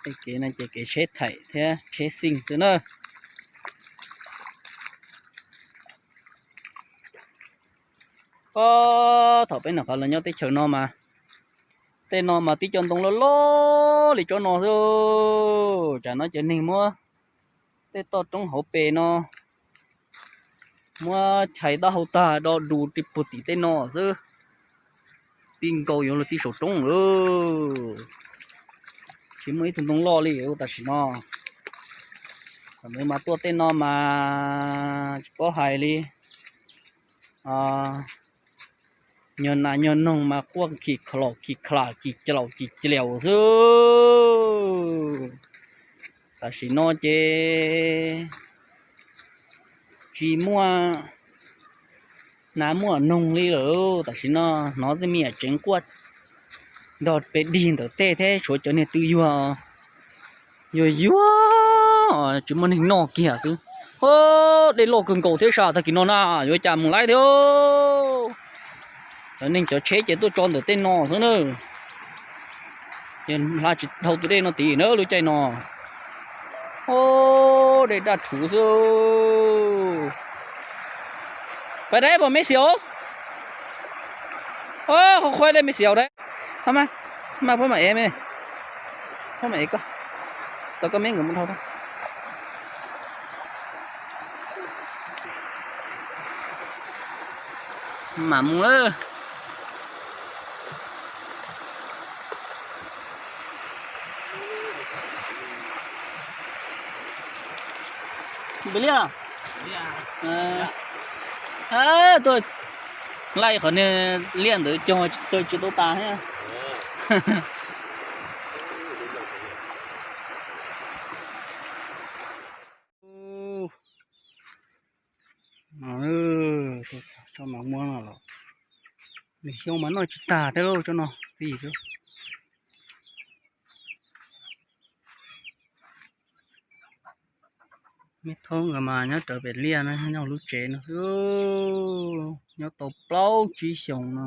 Tej kev no ces kev tsheb thaim thiab tsheb xij xwb na. Ob, thaum peb nyuam qhuav los nyob teb chaws no mas, tej no mas tib co ntoo loj loj li tsob no xwb. Tsam no cov neeg muab tej toj roob hauv pes no muab chais dab hau tag do du rau puag tim tej no xwb. Tib nkaus yuav luag tib saum roob lawm. Tsis muaj ib tug ntoo loj li tam sim no. Thaum ntawd mas tuaj tej no mas tsis paub hais li. Nyuag nas nyuag noog mas quaj khim khlos khim khlas khim clau khim clau xwb. Tam sim no ces tsis muaj nas muaj noog li lawm. Tam sim no hnov tej me nyuam tsev quaj nrog pes dig ntawm tej thiab tshuav cov niag twg yuag, yuag yuag tsis muaj neeg noj kiag xwb. Dej loj kawg nkaus thiab sas tag kis no na, yuav cas mus laib thiab. Cov neeg cov tsheb ces tuaj tso ntawm tej no xwb na. Ces hla tsis dhau tus dej no tid na lub caij no. Dej daj rhuv xwb. Pais dab pom me xiaus. Qhov qhuav dej me xiaus dab. Phab mas, phab mas ev me, phab mas ev koj, tau koj me nkawd mus dhau. Mam mus lawm. Pem liaj, tuaj laij qhov niag liaj ntawd cog tsis tau tas thiab. Tso mas muab no los, nws xyoo mas noj tsis tag thiab lauj tsob no txiv. Me thaub nkawd mas nyob rawv pem liaj no, nyob lub tsev no xwb, nyob tau plaub tsib xyoos no.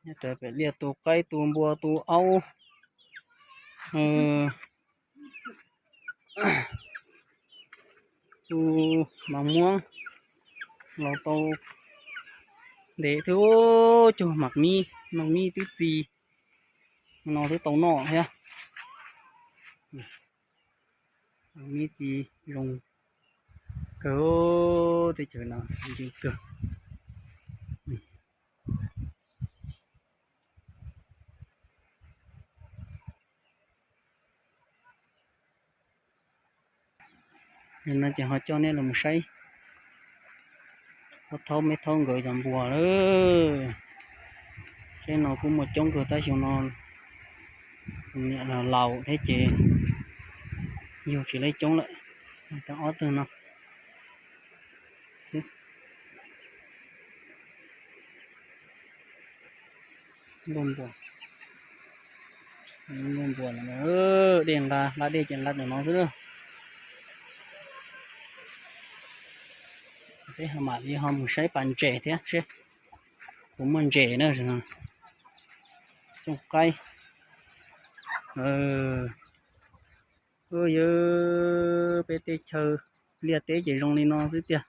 Nyob rawv pem liaj tu qaib tu npua tu aub, tu mas muab los tau ntev thiab. Cog mam mib, mam mib twb txi no twb tau noj thiab. Mam mib txi zoo kawg, teb chaws no ntse kawg. Yog no ces ho coj nej los mus saib ob thaub me thaub nkawd cov npua lawm. Saib no kuj muaj coob kawg tab xyoo no niam los laus thiab ces yug tsis laib coob lawm, tau ob tug no xwb. Npua, npua, dej nqa, nqa dej ces nqa ntawm no xwb na. Peb ho mam li ho mus saib pas ntses thiab seb puas muaj ntses na. Tsooj qaib. Yog peb teb chaws liaj teb ces zoo li no xwb tiag.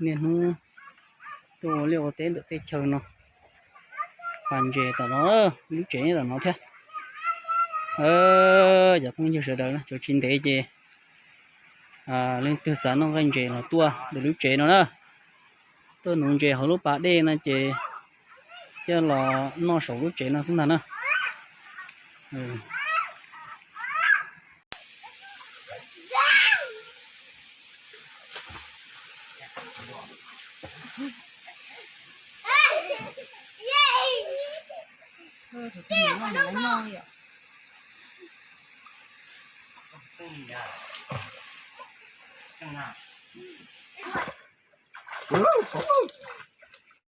Niaj hnub tuaj ua liaj ua teb ntawm teb chaws no. Pas ntses tom no, lub tsev tom no thiab. Cov phooj ywg sawv daws, tsuas tsis ntev ces leej twg xav noj nqaij ntses los tuaj ntawm lub tsev no na. Tuaj nuv ntses hauv lub pas dej no ces coj los noj saum lub tsev no xwb ntag na.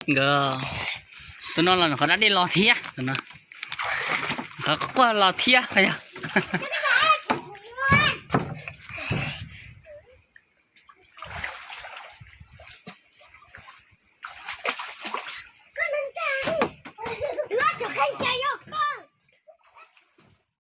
Nkawd, tus no los qhov dab dej los thiab, tus no qhov quaj los thiab yog. Twb cov kheej cai